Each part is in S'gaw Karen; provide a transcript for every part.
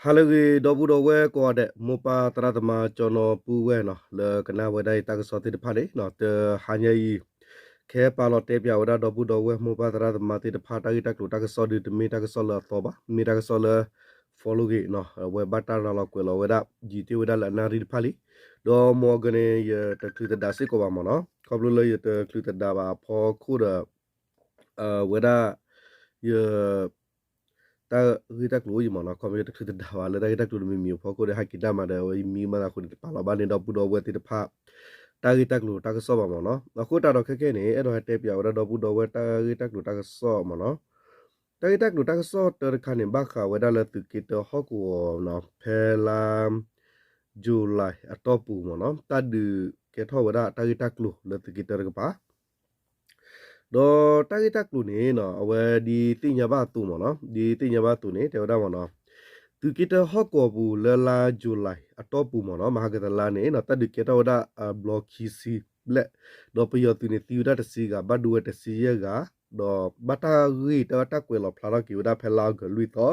ဟါလၢအဂ့ၤ ဒီပုၢ်ဒီဝဲၢ်ကိးဂၤဒဲး, မိၢ်ပၢ်သရၣ်သမါ ကၠီနီၤပုၢ်ဝဲၢ်နီၤ လၢကနၣ်ဝဲဒၣ်အံၤတၢ်ကစီၣ်သ့ၣ်တဖၣ်န့ၣ် တဟါညါအံၤ ကဟဲပာ်လီၤတဲပၠးဝဲဒၣ်ဒီပုၢ်ဒီဝဲၢ်မိၢ်ပၢ်သရၣ်သမါသ့ၣ်တဖၣ် တၢ်ဂ့ၢ်တၢ်ကျိၤတၢ်ကစီၣ်ဒီး တမ့ၢ်တၢ်ကစီၣ်လၢအသီဘၣ်, မ့ၢ်တၢ်ကစီၣ်လၢ follow ဂ့ၤနီၤ အဝဲဘၣ်တၢ်ရၤလီၤကွဲးလီၤဝဲဒၣ် ယံာ်တ့ၢ်ဝဲဒၣ်လၢအနၣ်ရံၣ်တဖၣ်လံ. ဒီးမ်အဂၤန့ၣ် ယတချုးသဒါစ့ၢ်ကီးဘၣ်မ့ၢ်နီၤ, ခီဖျိလၢယတချုးသဒါဘၣ်အဖီခိၣ်ဒီး ဝဲဒၣ် ယ တၢ်ဂ့ၢ်တၢ်ကျိၤအိၣ်အံၤမ့ၢ်နီၤ, ခီဖျိတချုးသဒါဘၣ်လၢတၢ်ဂ့ၢ်တၢ်ကျိၤတမံၤမံၤအဖီခိၣ်ဒီး ဟဲက့ၤဒၣ်မးဒီး အဝဲယမံမးသးအဃိန့ၣ် တပာ်လီၤဘၣ်န့ၣ် ဒီပုၢ်ဒီဝဲၢ်သ့ၣ်တဖၣ် တၢ်ဂ့ၢ်တၢ်ကျိၤတၢ်ကစီၣ်ဘၣ်မ့ၢ်နီၤ. အဃိသတးဒီးခဲကနံၣ်န့ၣ် အဲၣ်ဒိးဟဲတဲပၠးဝဲဒၣ်ဒီပုၢ်ဒီဝဲၢ်တၢ်ဂ့ၢ်တၢ်ကျိၤတၢ်ကစီၣ်မ့ၢ်နီၤ. တၢ်ဂ့ၢ်တၢ်ကျိၤတၢ်ကစီၣ်တၢတခါန့ၣ် ဘၣ်ဃးဝဲဒၣ်လၢသုးက့တၢဟီၣ်ကဝီၤနီၤ ဖဲလါ July အတီၢ်ပူၤမ့ၢ်နီၤ တၢ်ဒုးကဲထီၣ်ဝဲဒၣ်တၢ်ဂ့ၢ်တၢ်ကျိၤလၢသုးက့တၢတကပၤ ဒီးတၢ်ဂ့ၢ်တၢ်ကျိၤန့ၣ်နီၤ အဝဲဒ်သ့ၣ်ညါဘၣ်အသိးမ့ၢ်နီၤ, ဒ်သ့ၣ်ညါဘၣ်အသိးန့ၣ် တဲဝဲဒၣ်မ့ၢ်နီၤ, သုးက့တၢဟီၣ်ကဝီၤပူၤလၢလါ July အတီၢ်ပူၤမ့ၢ်နီၤ မဟါကတလါန့ၣ်နီၤ တၢ်ဒုးကဲထီၣ်ဝဲဒၣ်အဘျီခံဆံဘျဲၣ်, ဒီးပယီၤသုးန့ၣ်သံဝဲဒၣ်တဆံဂၤ ဘၣ်ဒိဝဲတဆံယဲၢ်ဂၤ, ဒီးဘၣ်တၢ်ဂ့ၢ်တၢ်ကွဲးလီၤဖျါထီၣ်က့ၤဝဲဒၣ်ဖဲလါအီကူးလွံၢ်သီ,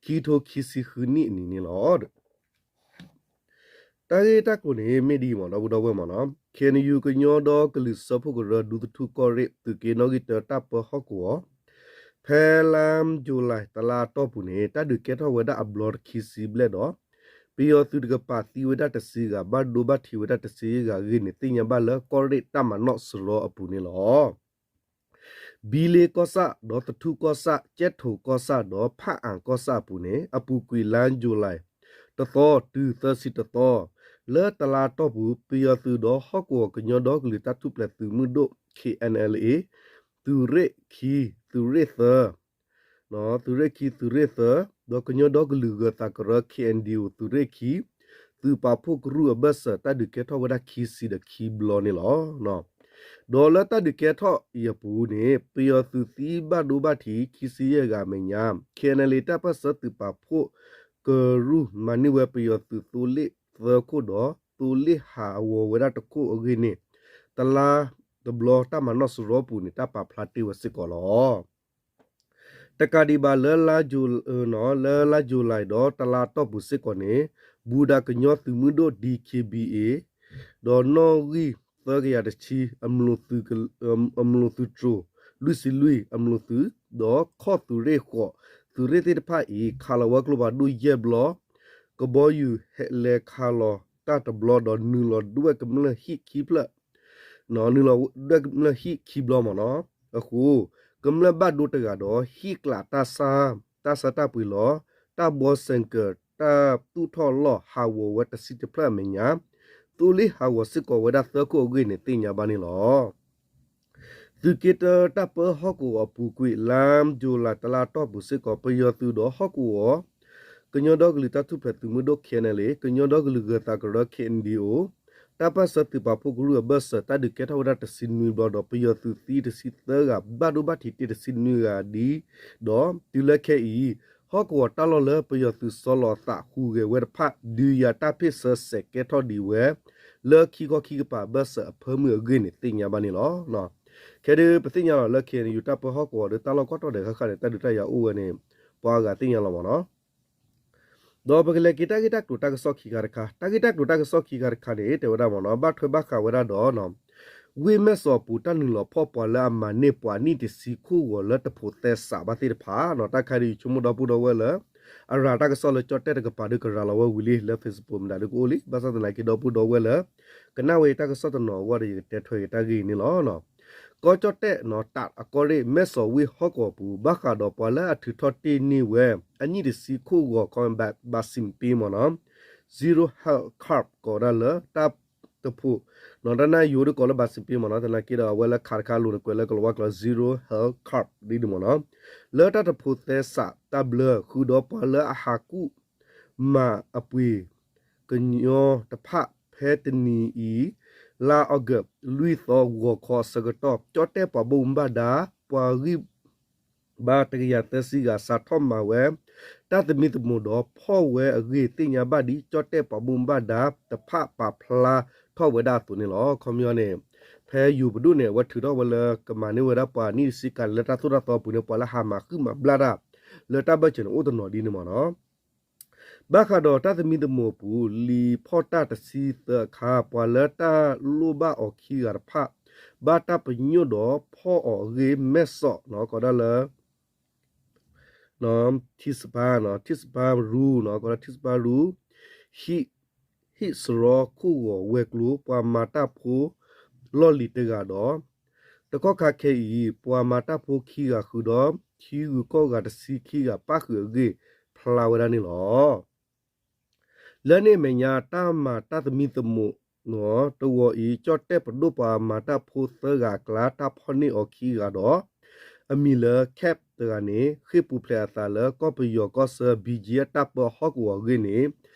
ခံကထိခံဆံဃုနံၣ်အနံၤန့ၣ်လီၤ. တၢ်ဂ့ၢ်တၢ်ကျိၤန့ၣ် မ့ၢ်ဒ်အံၤမ့ၢ်နီၤ ဒီပုၢ်ဒီဝဲၢ်မ့ၢ်နီၤ, ခ့ၣ်အဲၣ်ယူၣ် ကညီဒီကလုာ်စၢဖှိၣ်ကရၢ ဒူသထူၣ်ကီၢ်ရ့ၣ် သုးက့နီၣ်ဂံၢ်တၢတၢ်ပၢဟီၣ်ကဝီၤ ဖဲလါ July တလါအတီၢ်ပူၤန့ၣ် တၢ်ဒုးကဲထီၣ်ဝဲဒၣ်အဘျီတခံဆံဘျဲၣ်ဒီး ပယီၤသုးတကပၤသံဝဲဒၣ်တဆံဂၤ ဘၣ်ဒိဘၣ်ထံးဝဲဒၣ်တဆံယဲၢ်ဂၤအဂ့ၢ်န့ၣ် သ့ၣ်ညါဘၣ်လၢကီၢ်ရ့ၣ်တၢ်မၤနီၣ်စရီအပူၤန့ၣ်လီၤ. ဘံလ့ကီၢ်ဆၣ် ဒီးသထူၣ်ကီၢ်ဆၣ် ကၠဲၣ်ထိၣ်ကီၢ်ဆၣ် ဒီးဖၣ်အၣ်ကီၢ်ဆၣ်အပူၤန့ၣ် အပူၤကွံာ်လါ July တသီ တုၤသၢဆံတသီ လၢတလါအတီၢ်ပူၤ ပယီၤသုးဒီးဟီၣ်ကဝီၤကညီဒီကလုာ်တၢ်ထူၣ်ဖျဲးသုးမုၢ်ဒိၣ် K N L A သုးရ့ၣ်ခံ သုးရ့ၣ်သၢ သုးရ့ၣ်ခံ သုးရ့ၣ်သၢ ဒီးကညီဒီကလုာ်ဂၢၤသးကရၢ K N D O သုးရ့ၣ်ခံ သုးပာ်ဖှိၣ်ကရူၢ်အဘၢၣ်စၢၤ တၢ်ဒုးကဲထီၣ်ဝဲဒၣ်ခံဆံဒီးခံဘျီန့ၣ်လီၤ. ဒီးလၢတၢ်ဒုးကဲထီၣ်အံၤအပူၤန့ၣ် ပယီၤသုးသံဘၣ်ဒိဘၣ်ထံး ခံဆံယဲၢ်ဂၤအမဲာ်ညါ K N L A တၢ်ပၢၢ်ဆၢသုးပာ်ဖှိၣ်ကရူၢ် မၤန့ၢ်ဝဲပယီၤသုးသိလ့ၣ်သၢခိၣ်ဒီး သိလ့ၣ်ဟးအဝီၤဝဲဒၣ်တခိၣ်အဂ့ၢ်န့ၣ် တလါတဘျီတၢ်မၤနီၣ်စရီပူၤန့ၣ် တၢ်ပာ်ဖျါတ့ၢ်ဝဲစ့ၢ်ကီးလီၤ. တကးဒံးဘၣ်လၢ လၢလါ July ဒီးတလါအတီၢ်ပူၤစ့ၢ်ကီးန့ၣ် ဘူးဒးကညီသုးမုၢ်ဒိၣ် D K B A ဒီးနီၣ်ဂံၢ်သၢကယၤတဆံ အမျိာ်သုးတြိၤ လွံၢ်ဆံလွံၢ် အမျိာ်သုး ဒီးခီၣ်သုးရ့ၣ်ဃိး သုးရ့ၣ်သ့ၣ်တဖၣ်အံၤ ခးလီၤဝဲကျိဖးဒိၣ်ယဲၢ်ဘျီ ကဘီယူၤလဲၤခးလီၤတၢ်တဘျီ ဒီးနုာ်လီၤဒွဲၣ်ကမျၢၢ်ဟံၣ်ခံဖျၢၣ် နုာ်လီၤဒွဲၣ်ကမျၢၢ်ဟံၣ်ခံဘျီမ့ၢ်နီၤ. အဃိ ကမျၢၢ်ဘၣ်ဒိတဂၤဒီး ဟံၣ်ကျးတၢ်ဆါ တၢ်ဆါတၢ်ပှ့ၤလီၤ တၢ်ဘီစဲၣ်ကၢၤ တၢ်သူၣ်ထီၣ်လီၢ်ဟးဂီၤဝဲတဆံတဖျၢၣ်အမဲာ်ညါ သိလ့ၣ်ဟးဂီၤစ့ၢ်ကီးဝဲဒၣ်သၢခိၣ်အဂ့ၢ်န့ၣ် သ့ၣ်ညါဘၣ်န့ၣ်လီၤ. သုးက့တၢတၢ်ပၢဟီၣ်ကဝီၤအပူၤကွံာ် လါယူၤလံ တလါတီၢ်ပူၤစ့ၢ်ကီး ပယီၤသုးဒီးဟီၣ်ကဝီၤ ကညီဒီကလုာ်တၢ်ထူၣ်ဖျဲးသုးမုၢ်ဒိၣ် K N L A ကညီဒီကလုာ်ဂၢၤသးကရၢ K N D O တၢ်ပၢၢ်ဆၢသုးပာ်ဖှိၣ်ကရူၢ်အဘၢၣ်စၢၤ တၢ်ဒုးကဲထီၣ်ဝဲဒၣ်တဆံနွံဘျီဒီး ပယီၤသုးသံတဆံသၢဂၤ ဘၣ်ဒိဘၣ်ထံးတ့ၢ်တဆံနွံဂၤဒ် ဒီးတုၤလၢခဲအံၤ ဟီၣ်ကဝီၤတၢ်လီၢ်လၢပယီၤသုးဆီလီၤအသးဟူးဂဲၤဝဲတဖၣ် ဒုးယၤတၢ်ဖ့ၣ်ဆၢစဲးကဲထီၣ်ဒံးဝဲ လၢခံခီခံကပၤအဘၢၣ်စၢၤအဖၢမုၢ်အဂ့ၢ်န့ၣ် သ့ၣ်ညါဘၣ်န့ၣ်လီၤ. ခဲဒုးပသ့ၣ်ညါလီၤလၢ K N U တၢ်ပၢဟီၣ်ကဝီၤဒီးတၢ်လီၢ်ကီၢ်တီၢ်ဒဲးဃၣ်ဃၣ်န့ၣ် တၢ်ဒုးတၢ်ယၤအိၣ်ဝဲန့ၣ် ပှၤအါဂၤသ့ၣ်ညါလီၤမ့ၢ်နီၤ. ဒီးပကလဲၤက့ၤတၢ်ဂ့ၢ်တၢ်ကျိၤတၢ်ကစီၣ်ခံခါတခါ, တၢ်ဂ့ၢ်တၢ်ကျိၤတၢ်ကစီၣ်ခံခါတခါန့ၣ် တဲဝဲဒၣ်မ့ၢ်နီၤ ဘၣ်ထွဲဘၣ်ဃးဝဲဒၣ်ဒီး ဝ့ၢ်မဲၢ်စီးအပူၤ တၢ်နုာ်လီၤဖီၣ်ပှၤလၢအမၤန့ၢ်ပှၤနံၣ်တဆံခိၣ်ဂီၤလၢတဖိးသဲစးဘၣ်သ့ၣ်တဖၣ်နီၤ. တၢ်ခါဒုးယဆိကမိၣ်ဒီပုၢ်ဒီဝဲၢ်လၢ အရၤတၢ်ကစီၣ်လၢကၠီၣ်တဲၣ်တကပၤဒုးကရၤလီၤဝဲဝံၤလံ လၢ Facebook မတၤဒုးကအိၣ်လံ ဘၣ်ဆၣ်သနာ်က့ဒီပုၢ်ဒီဝဲၢ်လၢ ကနၣ်ဝဲတၢ်ကစီၣ်တနီၤအဂီၢ်ဒီး ယကတဲထွဲက့ၤတၢ်ဂ့ၢ်အံၤန့ၣ်လီၤ. ကီၢ်ကၠီၣ်တဲၣ်နီၤ တးအကီၢ်ရ့ၣ် မဲၢ်စီးဝ့ၢ်ဟီၣ်ကဝီၤပူၤ ဘၣ်ဃးဒီးပှၤလၢအထုးထီၣ်တ့ၢ်န့ၢ်ဝဲ အနံၣ်တဆံခိၣ်ဂီၤ ခီ ဘၣ်စံးပ့မ့ၢ်နီၤ Zero Health Card ကိးဒၣ်လၢတၢ်တဖိး နီၤ တၢ်နၢ်ယိၤဒုးကိးလၢဘၣ်စံးပ့မ့ၢ်နီၤ သနာ်က့ဒီးအဝဲလၢ card တခါအလိၤန့ၣ် ကွဲးလၢကလၤဝါကျိာ် Zero Health Card ဒ်န့ၣ်မ့ၢ်နီၤ လၢတၢ်တဖိးသဲစးတၢ်ဘျၢ ဃုာ်ဒီးပှၤလၢအဟးကူၣ် မၤအပှ့ၤ ကညီတဖၣ် ဖဲတနံၤအံၤ လါအီကူး လွံၢ်သီ ဂီၤခီအဆၢကတီၢ် ကၠီၣ်တဲၣ်ပှၤဘၣ်မူဘၣ်ဒါ ပှၤဂံၢ်ဘါတကယၤသၢဆံဂၤ စးထီၣ်မၤဝဲ တၢ်သမံသမိးဒီးဖီၣ်ဝဲအဂ့ၢ် သ့ၣ်ညါဘၣ်ဒ် ကၠီၣ်တဲၣ်ပှၤဘၣ်မူဘၣ်ဒါတဖၣ်ပာ်ဖျါထီၣ်ဝဲဒၣ်အသိးန့ၣ်လီၤ. ခီပညီန့ၣ် ဖဲယိၤပဒိၣ်န့ၣ် အဝဲထုးထီၣ်ဝဲလၢကမၤန့ၢ်ဝဲဒၣ်ပှၤနံၣ်တဆံကးန့ၣ် လၢတၢ်သိၣ်တၢ်သီအပူၤန့ၣ် ပှၤလၢဟးမၤဃုာ်မၤဘျါတၢ် လၢတၢ်ဘၢၣ်စၢၤန့ၣ် အိၣ်တနီၤဒ်န့ၣ်မ့ၢ်နီၤ. ဘၣ်ဃးဒီးတၢ်သမံသမိးအပူၤ လံာ်ဖီၣ်တၢ်တဆံသၢအခါ ပှၤလၢတၢ်လိၣ်ဘၣ်အီၤခံဂၤတဖၣ် ဘၣ်တၢ်ပညိၣ်ဒီးဖီၣ်အီၤအဂ့ၢ် မဲၢ်စီး ကိးဒၣ်လၢ ထံစပါ ထံစပါရူ ကိးဒၣ်ထံစပါရူ ဟံၣ်စရီခိၣ်ဂီၤဝဲၤကျိၤ ပှၤမၤတၢ်ဖိလီၢ်လံၤတဂၤဒီး တကီၢ်ခါခဲအံၤ ပှၤမၤတၢ်ဖိခံဂၤဃုာ်ဒီး ထံဂုၤကီၢ်ဂၤတဆံခံဂၤပၣ်ဃုာ်အဂ့ၢ် ဖျါဝဲဒၣ်န့ၣ်လီၤ. လၢန့ၣ်အမဲာ်ညါ တၢ်မၤတၢ်သမံသမိးတဝီၤအံၤ ကၠီၣ်တဲၣ်ပဒိၣ်ပှၤမၤတၢ်ဖိသၢဂၤအကျါ တၢ်ဖီၣ်န့ၢ်အီၤခံဂၤဒီး အမံၤလၢ Cap တဂၤန့ၣ် ဃ့ၢ်ပူၤဖျဲးအသးလၢကီၢ်ပယီၤကီၢ်ဆၢ ဘံၣ်ကၠံအတၢ်ပၢဟီၣ်ကဝီၤအဂ့ၢ်န့ၣ်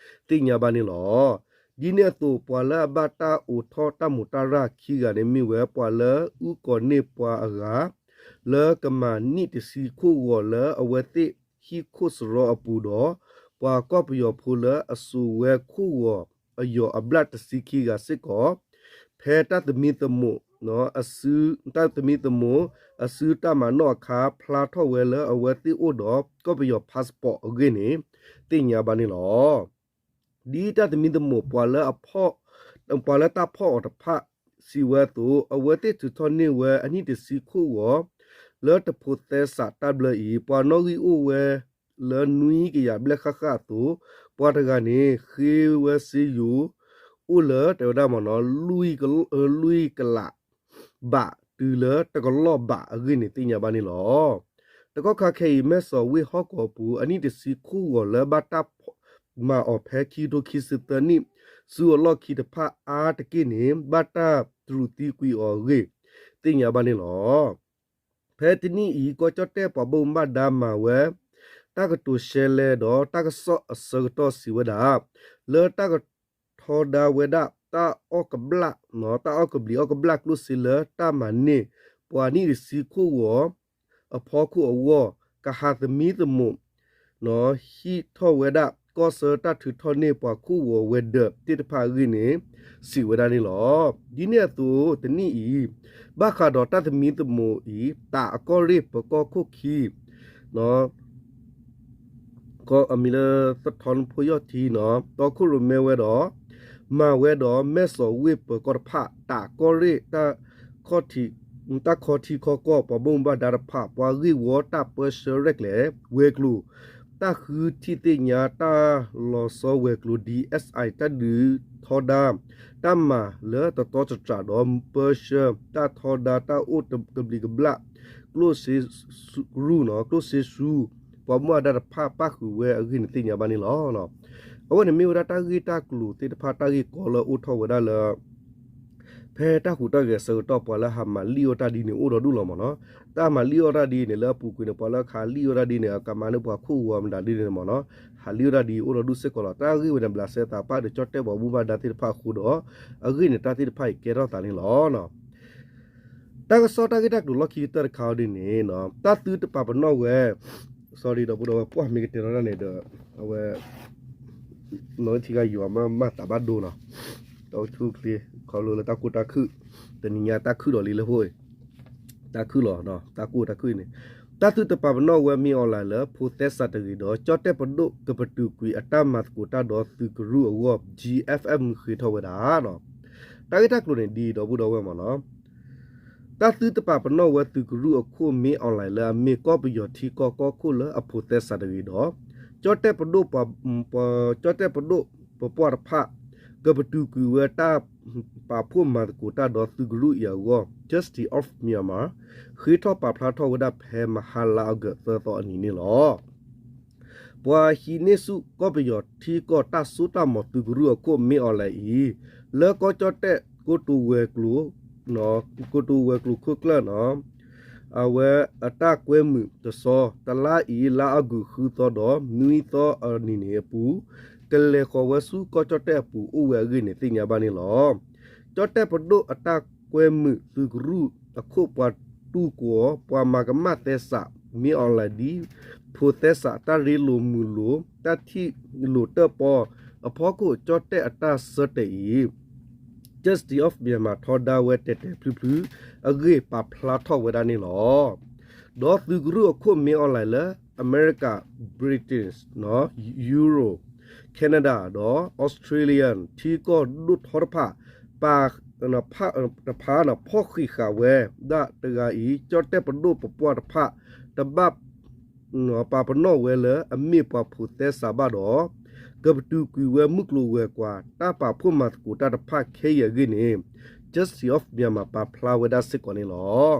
သ့ၣ်ညါဘၣ်န့ၣ်လီၤ. ဒ်န့ၣ်အသိး ပှၤလၢအဘၣ်တၢ်အိးထီၣ်တၢ်မူးတၢ်ရၢ်ခံဂၤန့ၣ်မ့ၢ်ဝဲ ပှၤလၢအုၣ်ကီၤန့ၢ်ပှၤအဂၤ လၢကမၤနံၣ်တဆံခိၣ်ဂီၤလၢအဝဲသ့ၣ်ဟံၣ်ခိၣ်စရီအပူၤဒီး ပှၤကီၢ်ပယီၤဖိလၢအစိာ်ဝဲခိၣ်ဂီၤအယီၤအဘျၣ်တဆံခံဂၤစ့ၢ်ကီး ဖဲတၢ်သမံသမိး တၢ်သမံသမိး အစုတၢ်မၤနီၣ်အခါ ဖျါထီၣ်ဝဲလၢအဝဲသ့ၣ်အိၣ်ဒီးကီၢ်ပယီၤ passport အဂ့ၢ်န့ၣ် သ့ၣ်ညါဘၣ်န့ၣ်လီၤ. ဒ်တၢ်သမံသမိး ပှၤလၢအဖီၣ် ပှၤလၢတၢ်ဖီၣ်အီၤတဖၣ် စံးဝဲအသိး အဝဲသ့ၣ်ထုးထီၣ်န့ၢ်ဝဲအနံၣ်တဆံခိၣ်ဂီၤ လၢတဖိးသဲစးတၢ်ဘျၢအံၤ ပှၤနီၣ်ဂံၢ်အိၣ်ဝဲလၢနွံကယၤဘျဲၣ်ဃၣ်ဃၣ်အသိး ပှၤတဂၤန့ၣ် ဃ့ဝဲစ့ယိၤ အိၣ်လၢတဲဝဲဒၣ်မ့ၢ်နီၤ လွံၢ်ကလး ဘးတုၤလၢတကလီၢ်ဘးအဂ့ၢ်န့ၣ် သ့ၣ်ညါဘၣ်န့ၣ်လီၤ. တကီၢ်ခါခဲအံၤ မဲၢ်စီၤဝ့ၢ်ဟီၣ်ကဝီၤပူၤ အနံၣ်တဆံခိၣ်ဂီၤလၢဘၣ်တၢ်ဖီၣ်မၤအီၤဖဲခံကထိခံဆံသၢနံၣ် ဆူအလီၢ်ခံတဖၣ်အါတက့ၢ်န့ၣ် ဘၣ်တၢ်တြူးသံကွံာ်အီၤအဂ့ၢ် သ့ၣ်ညါဘၣ်န့ၣ်လီၤ. ဖဲတနံၣ်အံၤ ကီၢ်ကၠီၣ်တဲၣ်ပှၤဘၣ်မူဘၣ်ဒါမၤဝဲ တၢ်ကတိၤရှဲလဲဒီးတၢ်ကစီၣ်အဆၢကတီၢ်စံးဝဲဒၣ် လၢတၢ်ကထီဒါဝဲဒၣ် တၢ်အီၣ်ကဘျၣ် တၢ်အီၣ်ကဘျံးအီၣ်ကဘျၣ်ကျိၣ်စ့လၢတၢ်မၤန့ၢ် ပှၤနံၣ်တဆံခိၣ်ဂီၤ အဖီခိၣ်အဂီၢ် ကဟးသမံသမိး ဟံးထီၣ်ဝဲဒၣ် ကီၢ်ဆၢတၢ်ထုးထီၣ်န့ၢ်ပှၤခိၣ်ဂီၤဝဲၤဒၢးသ့ၣ်တဖၣ်အဂ့ၢ်န့ၣ် စံးဝဲဒၣ်န့ၣ်လီၤ. ဒ်န့ၣ်အသိး တနံၣ်အံၤ ဘၣ်ဃးဒီးတၢ်သမံသမိးအံၤ တးအကီၢ်ရ့ၣ်ပၢၤကီၢ်ခိၣ်ခံ အမံၤလၢ သထီနဖိယီၢ်ထံနီၤ တီခိၣ်ရိၣ်မဲဝဲဒီး မၤဝဲဒီးမဲၢ်စီၤဝ့ၢ်ပၢၤကီၢ်တဖၣ် တးကီၢ်ရ့ၣ် တၢ်ခီထံ တၢ်ခီထံခီကီၢ် ပှၤဘၣ်မူဘၣ်ဒါတဖၣ် ပှၤဂ့ၢ်ဝီတၢ်ပၢဆှၢရဲၣ်ကျဲၤ ဝဲၤကျိၤ တၢ်ဃုထံၣ်သ့ၣ်ညါ တၢ်လီၤဆီဝဲၤကျိၤ DSI တၢ်ဒုးထီဒါ တၢ်မၤလၢတတီတတြၢ်ဒီး ပၢဆှၢတၢ်ထီဒါတၢ်အိၣ်ကဘျံးကဘျၣ် ကျိၣ်စ့ရူၢ်နီၤ ကျိၣ်စ့ဆူ ပှၤဘၣ်မူဘၣ်ဒါတဖၣ်ပၣ်ဃုာ်ဝဲအဂ့ၢ်န့ၣ်သ့ၣ်ညါဘၣ်န့ၣ်လီၤ. အဝဲန့ၣ်မ့ၢ်ဝဲဒၣ်တၢ်ဂ့ၢ်တၢ်ကျိၤသ့ၣ်တဖၣ် တၢ်ဂ့ၢ်ကီလၢအိၣ်ထီၣ်ဝဲဒၣ်လၢ ဖဲတၢ်ဟူးတၢ်ဂဲၤအဆၢကတီၢ် ပှၤလၢဟးမၤလံၣ်အီၣ်တၢ်ဒ်န့ၣ် အိၣ်ဒီးဒူၣ်လီၤမ့ၢ်နီၤ. တၢ်မၤလံၣ်အီၣ်တၢ်ဒ်န့ၣ် လၢအပူၤကွံာ်န့ၣ် ပှၤလၢဟးလံၣ်အီၣ်တၢ်ဒ်န့ၣ် အကမၤန့ၢ်ပှၤခိၣ်ဂီၤမတၤဒ်န့ၣ်မ့ၢ်နီၤ ဟးလံၣ်အီၣ်တၢ်ဒ်အိၣ်ဒီးဒူၣ်စ့ၢ်ကီးလီၤ. တၢ်ဂ့ၢ်ဝဲန့ၣ် ဘျးစဲသးပၢ်ဒီးကၠီၣ်တဲၣ်ပှၤဘၣ်မူဘၣ်ဒါသ့ၣ်တဖၣ်အဃိဒီး အဂ့ၢ်န့ၣ်တၢ်သ့ၣ်တဖၣ်အံၤကဲထီၣ်သးန့ၣ်လီၤ. တၢ်ကစီၣ်တၢ်ဂ့ၢ်တၢ်ကျိၤလီၢ်ခံကတၢၢ်တခါအံၤဒ်န့ၣ် တၢ်သုတပာ်ပနီၣ်ဝဲ sorry ဒီပုၢ်ဒီဝဲၢ် ပှၢ်မ့ၢ်ကတဲထီၣ်တၢ်န့ၣ်ဒီး အဝဲ နီၢ်ထံဂၤယွၤမးမၤသးဘၣ်ဒိနီၤ တၢ်အိၣ်ဆူၣ်အိၣ်ချ့ ခီဖျိလၢတၢ်ကိၢ်တၢ်ခုၣ် တနံၤညါတၢ်ခုၣ်ဒီးလံလၢဟိ တၢ်ခုၣ်လီၤ တၢ်ကိၢ်တၢ်ခုၣ်အံၤန့ၣ် တၢ်သုတပာ်ပနီၣ်ဝဲမ့ၢ်အီၣ်လဲၣ်လၢ ဖိးသဲစးတဂ့ၤဒီး ကၠီၣ်တဲၣ်ပဒိၣ်ကပတုာ်ကွံာ်အတၢ်မၤသကိးတၢ်ဒီးသုးကရူၢ်အဂီၢ် GFM ဃ့ထီၣ်ဝဲဒၣ် တၢ်ဂ့ၢ်တၢ်ကျိၤန့ၣ်ဒ်ဒီပုၢ်ဒီဝဲၢ်မ့ၢ်နီၤ တၢ်သုတပာ်ပနီၣ်ဝဲသုးကရူၢ်အခိၣ်မ့ၢ်အီၣ်လဲၣ်လၢအမ့ၢ်ကီၢ်ပယီၤထံကီၢ်ကီၢ်ခိၣ်လၢအဖိးသဲစးတဂ့ၤဒီး ကၠီၣ်တဲၣ်ပဒိၣ် ကၠီၣ်တဲၣ်ပဒိၣ်ပပှၢ်တဖၣ် ကပတုာ်ကွံာ်ဝဲတၢ်ပာ်ဖှိၣ်မၤသကိးတၢ်ဒီးသုးကရူၢ်အံၤအဂီၢ် Justice of Myanmar ဃ့ထီၣ်ပာ်ဖျါထီၣ်ဝဲဒၣ်ဖဲမဟါလါအီကူးသၢသီအနံၤန့ၣ်လီၤ. ပှၤဟံးန့ၢ်ဆူၣ်ကီၢ်ပယီၤထံကီၢ်တၢ်စိတၢ်ကမီၤသုးကရူၢ်အခိၣ်မ့ၢ်အီၣ်လဲၣ်အံၤ လၢကီၢ်ကၠီၣ်တဲၣ်ကိတိာ်ဝဲၤကျိၤ ကိတိာ်ဝဲၤကျိၤခိၣ်ကျၢၢ်နီၤ အဝဲအတၢ်ကွဲမုာ်တဆီ တလါအံၤ လါအီကူးဃုသီဒီး နွံသီအနံၤန့ၣ်အပူၤ ကလဲၤဃီၤဝဲဆူကီၢ်ကၠီၣ်တဲၣ်အပူၤအိၣ်ဝဲအဂ့ၢ်န့ၣ်သ့ၣ်ညါဘၣ်န့ၣ်လီၤ. ကၠီၣ်တဲၣ်ပဒိၣ်အတၢ်ကွဲမုာ်သုးကရူၢ်အခိၣ်ပှၤတူၢ်ကီၤ ပှၤမၤကမၣ်သဲစး မ့ၢ်အီၣ်လဲၣ်ဒ် ဖိးသဲစးတၢ်ရ့လိာ်မုာ်လိာ် တၢ်ထံၣ်လိာ်တၢၣ်ပီ အဖီခိၣ်ကၠီၣ်တဲၣ်အတၢ်ဆၢတဲာ်အံၤ Justice of Myanmar ထီဒါဝဲတဲာ်တဲာ်ဖျုဖျုအဂ့ၢ်ပာ်ဖျါထီၣ်ဝဲဒၣ်န့ၣ်လီၤ. ဒီးသုးကရူၢ်အခိၣ်မ့ၢ်အီၣ်လဲၣ်လၢ အမဲရကၤ British နီၤ Euro က Canada ဒီး Australia ထံကီၢ်ဒိၣ်ထီတဖၣ် ပာ် တဖၣ်န့ၣ် ဖီၣ်ဃံးဃာ်ဝဲဒၣ်တဂၤအံၤ ကၠီၣ်တဲၣ်ပဒိၣ်ပပှၢ်တဖၣ် တဘၣ် ပာ်ပနီၣ်ဝဲလၢအမ့ၢ်ပှၤဖိးသဲစးဘၣ်ဒီး ကပတုာ်ကွံာ်ဝဲမုၢ်ကျိၤဝဲၤကွာ် တၢ်ပာ်ဖှိၣ်မၤသကိးတၢ်တဖၣ်ခဲအံၤအဂ့ၢ်န့ၣ် Justice of Myanmar ပာ်ဖျါဝဲဒၣ်စ့ၢ်ကီးန့ၣ်လီၤ.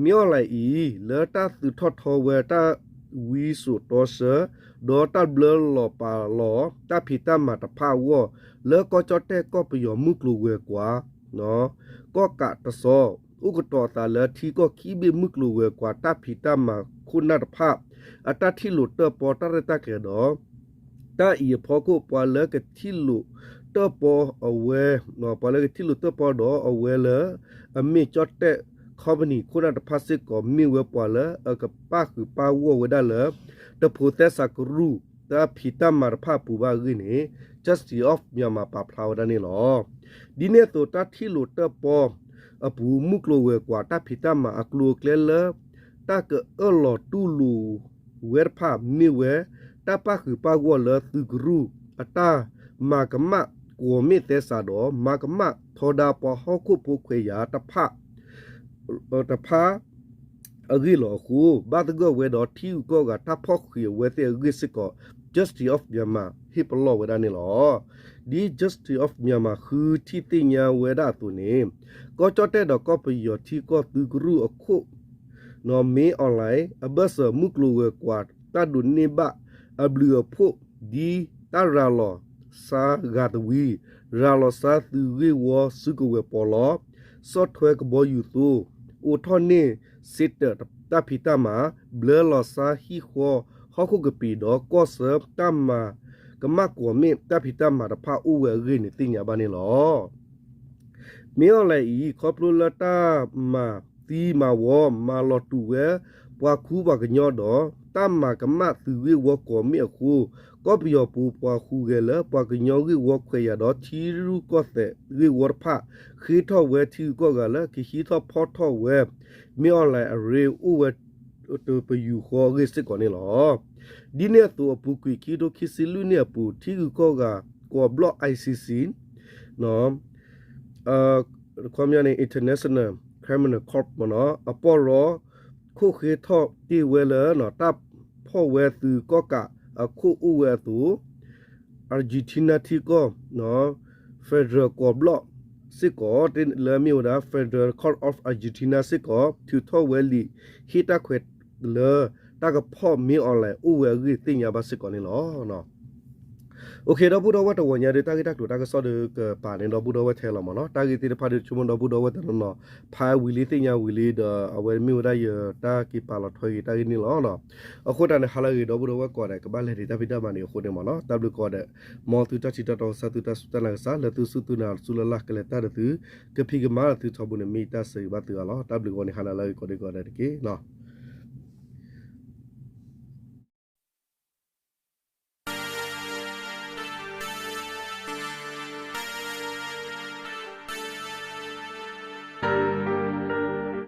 မ့ၢ်အီၣ်လဲၣ်အံၤ လၢတၢ်သုးထီၣ်ထီဝဲတၢ်ဝံစိာ်တီဆှၢ ဒီးတၢ်ဘျၢလီၤပာ်လီၤတၢ်ဖံးတၢ်မၤတဖၣ်အဂီၢ် လၢကီၢ်ကၠီၣ်တဲၣ်ကီၢ်ပယီၤမုၢ်ကျိၤဝဲၤကွာ် ကီၢ်ကးတစီ အိၣ်ကတီၤအသးလၢထံကီၢ်ခံဘ့ၣ်မုၢ်ကျိၤဝဲၤကွာ် တၢ်ဖံးတၢ်မၤခိၣ်နၢ်တဖၣ် အတၢ်ထံၣ်လိာ်တၢၣ်ပီၣ်တၢ်ရဲၣ်တၢ်ကျဲၤဒီး တၢ်အံၤအဖီခိၣ် ပှၤလၢကထံၣ်လိာ်တၢၣ်ပီၣ်အဝဲ ပှၤလၢကထံၣ်လိာ်တၢၣ်ပီၣ်ဒီးအဝဲလၢ အမ့ၢ်ကၠီၣ်တဲၣ် company ခိၣ်နၢ်တဖၣ်စ့ၢ်ကီး မ့ၢ်ဝဲပှၤလၢအကပာ်ဃုာ်ပာ်ဂီၢ်ဝဲဒၣ်လၢ တဖိးသဲစးကရူၢ် တၢ်ဖံးတၢ်မၤတဖၣ်အပူၤဘၣ်အဂ့ၢ်န့ၣ် Justice of Myanmar ပာ်ဖျါဝဲဒၣ်န့ၣ်လီၤ. ဒ်န့ၣ်အသိး တၢ်ထံၣ်လိာ်တၢၣ်ပီၣ်အပူၤ မုၢ်ကျိၤဝဲၤကွာ် တၢ်ဖံးတၢ်မၤအကျိၤအကျဲလၢ တၢ်ကအၢၣ်လီၤတူၢ်လိာ်ဝဲတဖၣ် မ့ၢ်ဝဲ တၢ်ပာ်ဃုာ်ပာ်ဂီၢ်လၢသုးကရူၢ် အတၢ်မၤကမၣ်ကွီၢ်မ့ၣ်သဲစးဒီး မၤကမၣ်ထီဒါပှၤဟီၣ်ခိၣ်ဖိခွဲးယာ်တဖၣ် တဖၣ် အဂ့ၢ်လီၤအဃိ ဘၣ်သဂၢၢ်ဝဲဒီးထံဂုၤကီၢ်ဂၤတၢ်ဖီၣ်ဃံးအဝဲသ့ၣ်အဂ့ၢ်စ့ၢ်ကီး Justice of Myanmar ဟ့ၣ်ပလီၢ်ဝဲဒၣ်န့ၣ်လီၤ. ဒ် Justice of Myanmar ဃုထံၣ်သ့ၣ်ညါဝဲဒၣ်အသိးန့ၣ် ကီၢ်ကၠီၣ်တဲၣ်ဒီးကီၢ်ပယီၤထံကီၢ်သုးကရူၢ်အခိၣ် မ့ၢ်အီၣ်လဲၣ် အဘၢၣ်စၢၤမုၢ်ကျိၤဝဲၤကွာ် တၢ်ဒိးန့ၢ်ဘၣ်အဘျုးအဖှိၣ် ဒ်တၢ်ရၤလီၤစါဂၤသဝံ ရၤလီၤစါသုးဂ့ၢ်ဝီစုကဝဲၤပီးလီ ဆီၣ်ထွဲကဘီယူၤသိ အိးထီၣ်န့ၢ်စ့တၢးတၢ်ဖံးတၢ်မၤ ဘျၢလီၤစါဟံၣ်ဃီဟီၣ်ခိၣ်ကပံာ်ဒီး ကီၢ်ဆၢတၢ်မၤကမၣ်ကွီၢ်မ့ၣ်တၢ်ဖံးတၢ်မၤတဖၣ်အိၣ်ဝဲအဂ့ၢ်န့ၣ် သ့ၣ်ညါဘၣ်န့ၣ်လီၤ. မ့ၢ်အီၣ်လဲၣ်အံၤ ခီဖျိလၢတၢ်မၤသံမၤဝီ မၤလီၤတူာ်ဝဲပှၤခူပှၤကညီဒီး တၢ်မၤကမၣ်သုးဂ့ၢ်ဝီကွီၢ်မ့ၣ်အဃိ ကီၢ်ပယီၤပူၤပှၤဟူးဂဲၤလၢပှၤကညီဂ့ၢ်ဝီခွဲးယာ်ဒီးထံရူၢ်ကီၢ်သဲးဂ့ၢ်ဝီတဖၣ် ဃ့ထီၣ်ဝဲထံဂုၤကီၢ်ဂၤလၢကဟံးထီၣ်ဖီၣ်ထီၣ်ဝဲ မ့ၢ်အီၣ်လဲၣ်အရ့ အိၣ်ဝဲတပယူာ်ဃီအဂ့ၢ်စ့ၢ်ကီးန့ၣ်လီၤ. ဒ်န့ၣ်အသိး အပူၤကွံာ်ခံကထိခံဆံလွံၢ်နံၣ်အပူၤ ထံဂုၤကီၢ်ဂၤ ကွီၢ်ဘျီၣ် I C C ခီပညီန့ၣ် International Criminal Court မ့ၢ်နီၤ အပီၢ်ရီ ခိၣ်ဃ့ထီၣ်တ့ၢ်ဝဲလၢ တၢ်ဖီၣ်ဝဲသုးကီၣ်ကးအခိၣ်အိၣ်ဝဲအသိး Argentina ထံကီၢ် Federal ကွီၢ်ဘျီၣ်စ့ၢ်ကီး လၢအမ့ၢ်ဝဲဒၣ် Federal Court of Argentina စ့ၢ်ကီး ထုးထီၣ်ဝဲလံာ်ဟ့ၣ်တၢ်ခွဲးလၢ တၢ်ကဖီၣ်မ့ၢ်အီၣ်လဲၣ်အိၣ်ဝဲအဂ့ၢ်သ့ၣ်ညါဘၣ်စ့ၢ်ကီးန့ၣ်လီၤ. အိၣ်ခ့ ဒီပုၢ်ဒီဝဲၢ် တဂီၤညါဒီး တၢ်ဂ့ၢ်တၢ်ကျိၤတၢ်ကစီၣ်ဒီးကပာ်န့ၢ်ဒီပုၢ်ဒီဝဲၢ်ထဲလီၤမ့ၢ်နီၤ. တၢ်ဂ့ၢ်သ့ၣ်တဖၣ်ဒီး ဆိကမိၣ်ဒီပုၢ်ဒီဝဲၢ်တနီၤနီၤ ဖးဝံၤလံသ့ၣ်ညါဝံၤလံဒီး အဝဲမ့ၢ်ဝဲဒၣ်ယတၢ်က့ၤပာ်လီၤထွဲက့ၤတၢ်ဂ့ၢ်န့ၣ်လီၤ. အဃိသတးန့ၣ် ဟါလၢအဂ့ၤ ဒီပုၢ်ဒီဝဲၢ်ကိးဂၤဒဲး ကဘၣ်လဲၤဒံးတၢ်ဖံးတၢ်မၤန့ၣ်အဃိန့ၣ်မ့ၢ်နီၤ တၢ်ဘျုးကိးဂၤဒဲး မ်သုတၢ်ထံၣ်တၢ်တီကစၢ် သုတၢ်စူၢ်တၢ်နာ်ကစၢ် လၢသုစူၢ်သုနာ် သုလၢ်လၢ်ကလဲၤတၢ်ဒီးသု ကဖံးကမၤလၢသုထီဘိန့ၣ် မ့ၢ်တၢ်ဆၢဂ့ၤဘၣ်သုအါလီၤ. တၢ်ဘျုးကိးဂၤန့ၣ် ဟါလၢအဂ့ၤကိးဒံကိးဂၤဒဲးတက့ၢ်.